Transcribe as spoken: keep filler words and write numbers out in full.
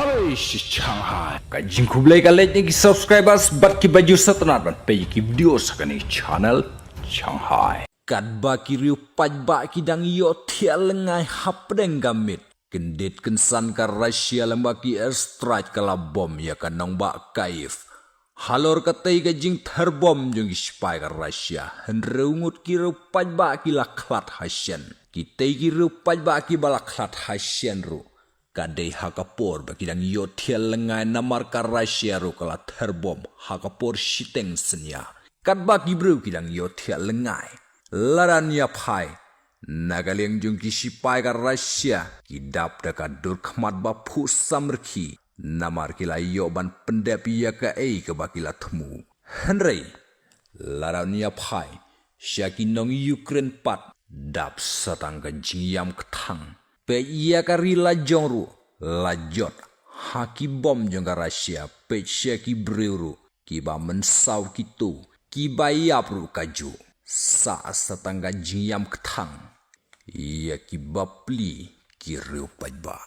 Oi, shi Shanghai. Ka jingkhublei ka leit na ki subscribers bad ki ba ju sngewtynnat ban peit ki video sa kane channel Shanghai. Katba ki riew paidbah ki dang ïohthiah lyngngai hapdeng ka miet, kyndit kynsan ka Russia lyngba ki airstrike ka la bom ïa ka nongbah Kyiv. Halor katei ka jingther bom jong ki sipai ka Russia, hynriew ngut ki riew paidbah ki la khlad hashen. Kitei ki riew paidbah ki ba la khlad hashen ruh ka dei ha ka por ba ki dang ïohthiah lyngngai namar ka Russia ruh ka la ther bom ha ka por shiteng synñia. Katba ki briew ki dang ïohthiah lyngngai, lada ngi ïa phai na ka liang jong ki sipai ka Russia, ki dap da ka dur khmat ba phuh samrkhie namar ki la ïoh ban pyndep ïa kaei kaba ki la thmu. Hynrei lada ngi ïa phai sha ki nong Ukraine pat, dap sa tang ka jingïam kthang. Peit ïa ka ri la jong ruh la jot ha ki bom jong ka Russia, peit sha ki briew ruh ki ba mynsaw kito, ki ba ïap ruh kajuh. Sah sa tang ka jingïam kthang ïa ki bapli ki riew paidbah.